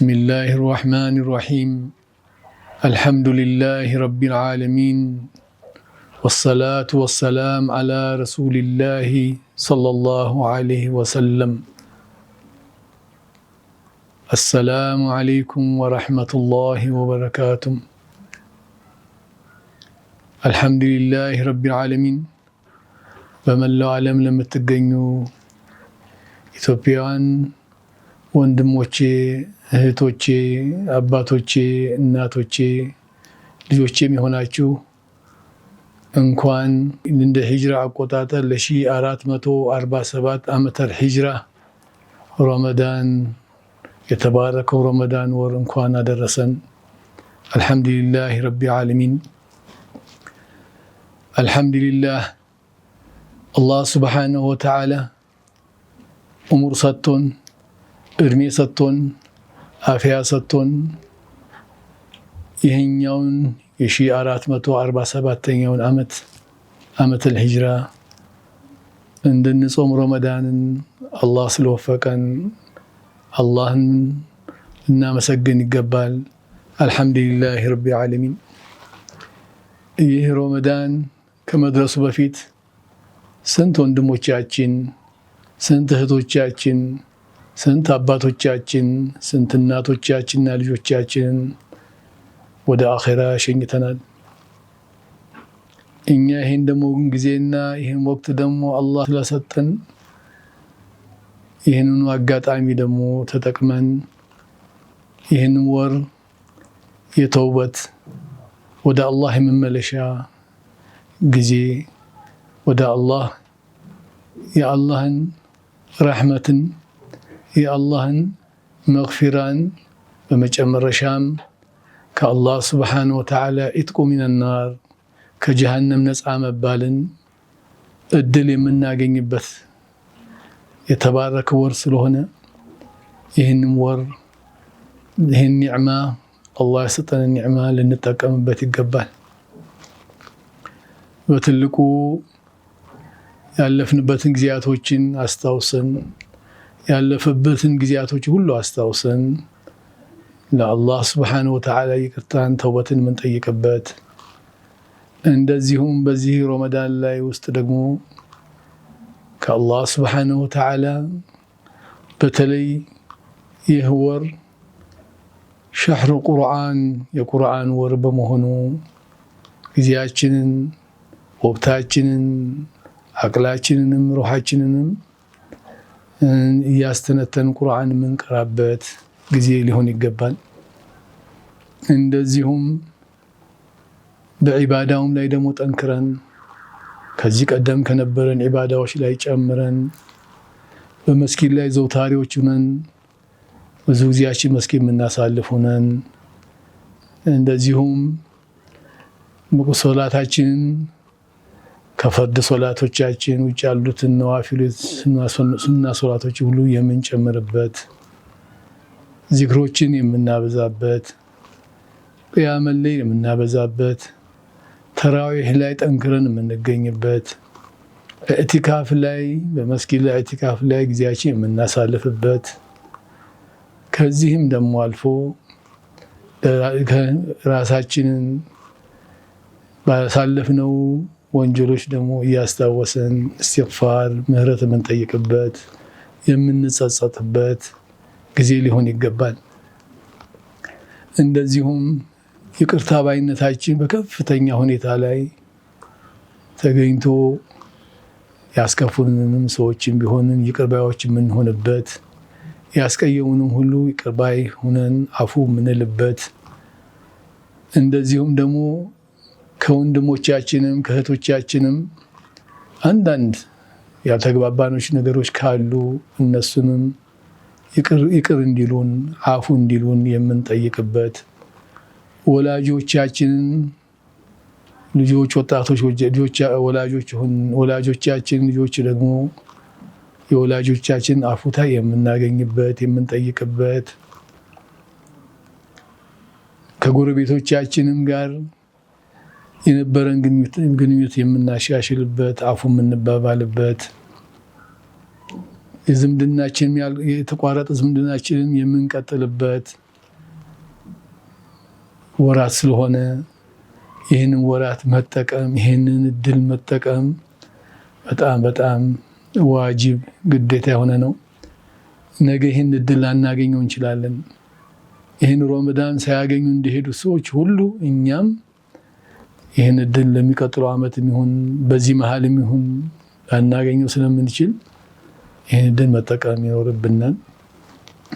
بسم الله الرحمن الرحيم. الحمد لله رب العالمين، والصلاة والسلام على رسول الله صلى الله عليه وسلم. السلام عليكم ورحمة الله وبركاته. الحمد لله رب العالمين። በመላው ዓለም ለምትገኙ ኢትዮጵያውያን ወንድሞቼ፣ እህቶቼ፣ አባቶቼ፣ እናቶቼ፣ ልጆቼም የሆናችሁ፣ እንኳን እንደ ሂጅራ አቆጣጠር ለ1447 ዓመተ ሂጅራ ረመዳን፣ የተባረከው ረመዳን ወር እንኳን አደረሰን። الحمد لله رب العالمين። አልሐምዱሊላህ፣ አላህ سبحانه وتعالى ዑሙር ሰጥቶን፣ እድሜ ሰጥቶን፣ አፍያ ሰጥቶን ይህኛውን የ1447ኛውን ዓመት፣ ዓመተል ሂጅራ እንድንጾም ረመዳንን አላህ ስለወፈቀን አላህን እናመሰግን ይገባል። الحمد لله رب العالمين። ይህ ረመዳን ከመድረሱ በፊት ስንት ወንድሞቻችን፣ ስንት እህቶቻችን፣ ስንት አባቶቻችን፣ ስንት እናቶቻችንና ልጆቻችንን ወደ አኼራ ሸኝተናል። እኛ ይህን ደግሞ ጊዜና ይህን ወቅት ደግሞ አላህ ስለሰጠን ይህንኑ አጋጣሚ ደግሞ ተጠቅመን ይህንን ወር የተውበት፣ ወደ አላህ የመመለሻ ጊዜ፣ ወደ አላህ የአላህን ረሕመትን፣ የአላህን መግፊራን፣ በመጨረሻም ከአላህ سبحانه وتعالى عتق من النار፣ ከጀሃነም ነፃ መባልን እድል የምናገኝበት የተባረከ ወር ስለሆነ ይህንም ወር፣ ይህን ኒዕማ፣ አላህ የሰጠንን ኒዕማ ልንጠቀምበት ይገባል። በትልቁ ያለፍንበትን ጊዜያቶችን አስታውሰን፣ ያለፈበትን ጊዜያቶች ሁሉ አስታውሰን ለአላህ سبحانه وتعالى ይቅርታን፣ ተውበትን የምንጠይቅበት፣ እንደዚሁም በዚህ ረመዳን ላይ ውስጥ ደግሞ ከአላህ سبحانه وتعالى በተለይ ይህ ወር شهر القرآن፣ የቁርአን ወር በመሆኑ ጊዜያችንን፣ ወቅታችንን፣ አቅላችንንም ሩሓችንንም እያስተነተን ቁርአን የምንቀራበት ጊዜ ሊሆን ይገባል። እንደዚሁም በዒባዳውም ላይ ደግሞ ጠንክረን፣ ከዚህ ቀደም ከነበረን ዒባዳዎች ላይ ጨምረን፣ በመስጊድ ላይ ዘውታሪዎች ሁነን፣ ብዙ ጊዜያችን መስጊድ የምናሳልፍ ሁነን፣ እንደዚሁም ሶላታችንን ከፈርድ ሶላቶቻችን ውጭ ያሉትን ነዋፊል ሱና ሶላቶች ሁሉ የምንጨምርበት፣ ዚክሮችን የምናበዛበት፣ قيام الليل የምናበዛበት፣ ተራዊህ ላይ ጠንክረን የምንገኝበት፣ ኢዕቲካፍ ላይ፣ በመስጊድ ላይ ኢዕቲካፍ ላይ ጊዜያችን የምናሳልፍበት፣ ከዚህም ደግሞ አልፎ ራሳችንን ባሳለፍነው ወንጀሎች ደግሞ እያስታወስን እስትግፋር፣ ምህረት የምንጠይቅበት፣ የምንጸጸትበት ጊዜ ሊሆን ይገባል። እንደዚሁም ይቅርታ ባይነታችን በከፍተኛ ሁኔታ ላይ ተገኝቶ ያስከፉንንም ሰዎችን ቢሆንም ይቅር ባዮች የምንሆንበት፣ ያስቀየሙንም ሁሉ ይቅር ባይ ሁነን አፉ የምንልበት፣ እንደዚሁም ደግሞ ከወንድሞቻችንም ከእህቶቻችንም አንዳንድ ያልተግባባኖች ነገሮች ካሉ እነሱንም ይቅር እንዲሉን፣ አፉ እንዲሉን የምንጠይቅበት፣ ወላጆቻችንን ልጆች፣ ወጣቶች ወላጆቻችን፣ ልጆች ደግሞ የወላጆቻችን አፉታ የምናገኝበት፣ የምንጠይቅበት፣ ከጎረቤቶቻችንም ጋር የነበረን ግንኙነት የምናሻሽልበት፣ አፉ የምንባባልበት፣ የዝምድናችን የተቋረጠ ዝምድናችንን የምንቀጥልበት፣ ወራት ስለሆነ ይህንን ወራት መጠቀም፣ ይህንን እድል መጠቀም በጣም በጣም ዋጅብ ግዴታ የሆነ ነው። ነገ ይህን እድል ላናገኘው እንችላለን። ይህን ረመዳን ሳያገኙ እንደሄዱ ሰዎች ሁሉ እኛም ይህን እድል ለሚቀጥለው ዓመት ይሁን በዚህ መሀል ይሁን ላናገኘው ስለምንችል ይህን እድል መጠቀም ይኖርብናል።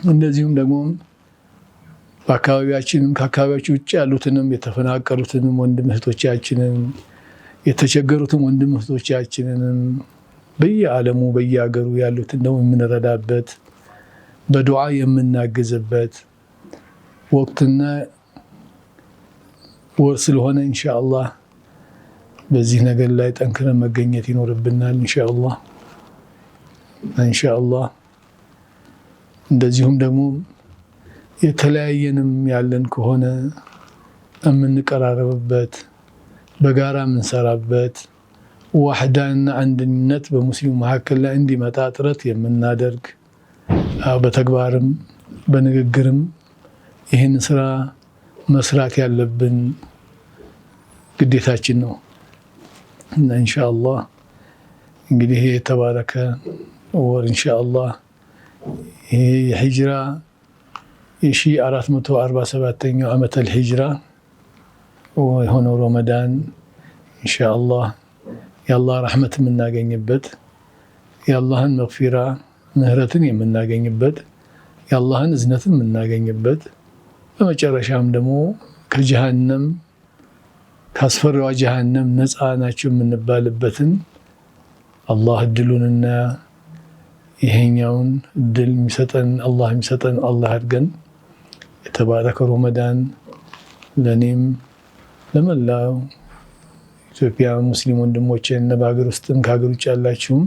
እንደዚሁም ደግሞ በአካባቢያችንም ከአካባቢያችን ውጭ ያሉትንም የተፈናቀሉትንም ወንድም እህቶቻችንን፣ የተቸገሩትን ወንድም እህቶቻችንንም፣ በየዓለሙ በየሀገሩ ያሉትን ደግሞ የምንረዳበት፣ በዱዓ የምናግዝበት ወቅትና ወር ስለሆነ ኢንሻአላህ በዚህ ነገር ላይ ጠንክረን መገኘት ይኖርብናል። ኢንሻአላህ ኢንሻአላህ። እንደዚሁም ደግሞ የተለያየንም ያለን ከሆነ የምንቀራረብበት፣ በጋራ የምንሰራበት፣ ዋህዳና አንድነት በሙስሊሙ መካከል ላይ እንዲመጣ ጥረት የምናደርግ፣ በተግባርም በንግግርም ይህን ስራ መስራት ያለብን ግዴታችን ነው። እና ኢንሻአላህ እንግዲህ ይሄ የተባረከ ወር ኢንሻአላህ ይሄ የሂጅራ የ1447ኛው ዓመተ ሂጅራ የሆነው ረመዳን ኢንሻአላህ የአላህ ረሕመት የምናገኝበት፣ የአላህን መግፊራ ምህረትን የምናገኝበት፣ የአላህን እዝነትን የምናገኝበት፣ በመጨረሻም ደግሞ ከጀሃነም፣ ካስፈሪዋ ጀሃነም ነፃ ናቸው የምንባልበትን አላህ እድሉንና ይሄኛውን እድል የሚሰጠን አላህ የሚሰጠን አላህ አድርገን። የተባረከ ረመዳን ለእኔም ለመላው ኢትዮጵያ ሙስሊም ወንድሞቼ እና በሀገር ውስጥም ከሀገር ውጭ ያላችሁም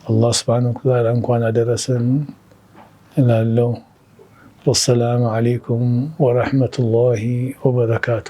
አላህ ስብሓነሁ ወተዓላ እንኳን አደረሰን እላለሁ። ወሰላሙ ዓለይኩም ወረሕመቱላሂ ወበረካቱ።